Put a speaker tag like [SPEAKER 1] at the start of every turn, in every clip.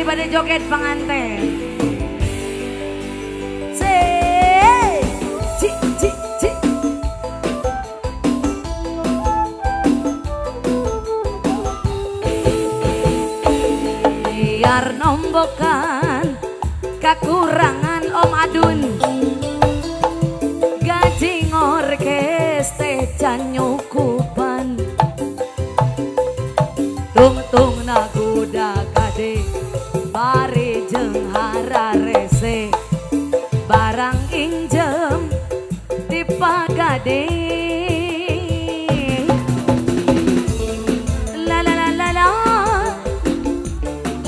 [SPEAKER 1] Bilih pada joget pengantin. Ci ci ci. Biar nombokan kekurangan Om Adun, gaji ngorkes teh nyukupan. Tungtung naguda gade bari jeung hararese, barang injem dipagade. La la la la la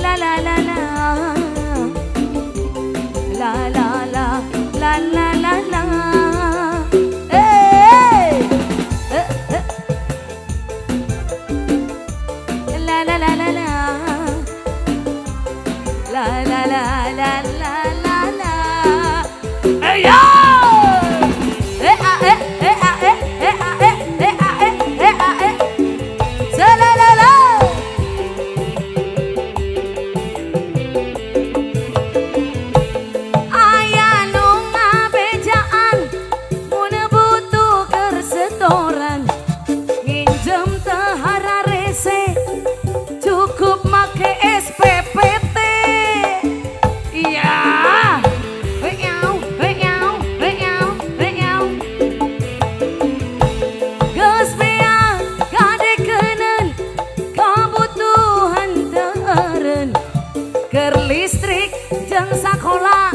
[SPEAKER 1] la la la la la la la la la la la. Eh eh eh. La la la la la la la la la la la la. Hey yo! Eh ah eh eh ah eh eh ah eh eh ah eh eh ah eh. Sa la la la. Aya nu ngabejaan mun butuh keur setoran, nginjem teu hararese cukup make SPPT. Iya. Heau heau heau heau. Geus beak kadekeuneun kabutuhan teu eureun, keur listrik jeung sakola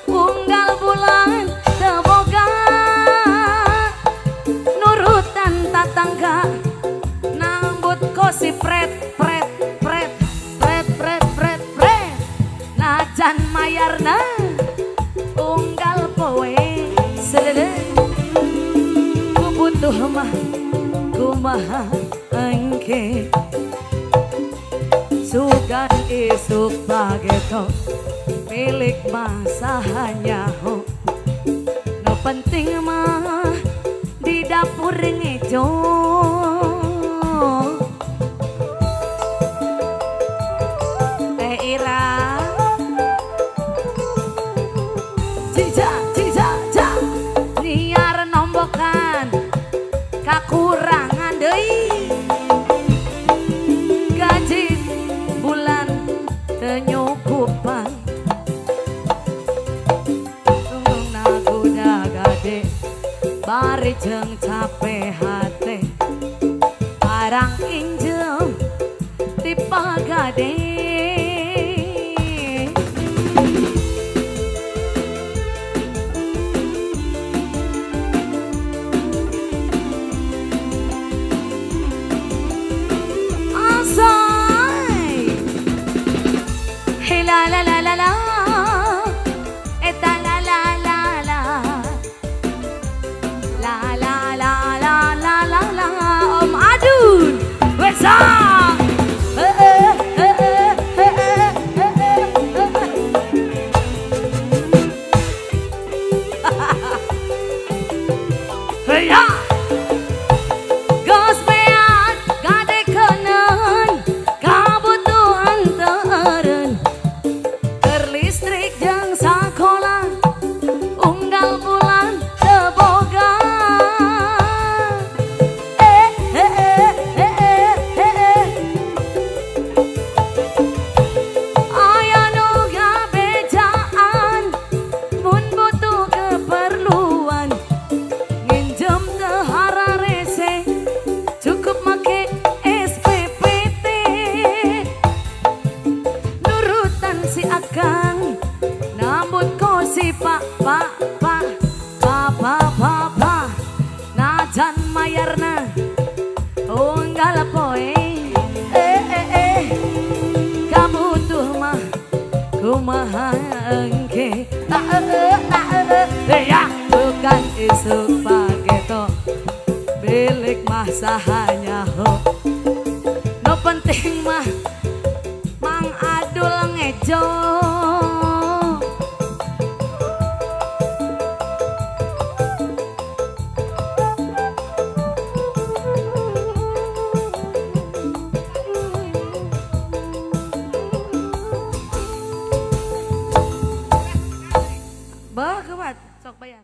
[SPEAKER 1] unggal bulan teu boga. Nurutan tatangga nambut kosi pret pret pret pret pret pret pret, najan mayarna unggal poe selele. Ku butuh mah kumaha engke, sugan isuk bageto milik masahanya ho. No penting mah di dapur ngejo. Teh Ira Cica cica ca. Niar nombokan kakurangan deui, gaji bulan teu nyukupan. Tungtung naguda gade bari jeung cape hate, barang injem dipagade. Asai hey la la la la la eta la la la la la la la la la la la. Om Adun wesa. Eh eh eh eh eh eh eh eh. Hey ya. Geus beak gadekeuneun kabutuhan teu eureun, keur listrik jeung sakola unggal bulan teu boga. Eh eh eh eh eh eh. Aya nu ngabejaan mun butuh keperluan, nginjem teu hararese cukup make SPPT. Nurutan si akang nambut kosi pak pak pak pak pak pak pak, najan mayarna unggal poe. Eh eh eh kabutuh mah kumaha engke. Ah eh ah eh ya. Bukan isuk pageto milik mah sahanya ho. No penting mah Mang Adul ngejo. Sok bayar.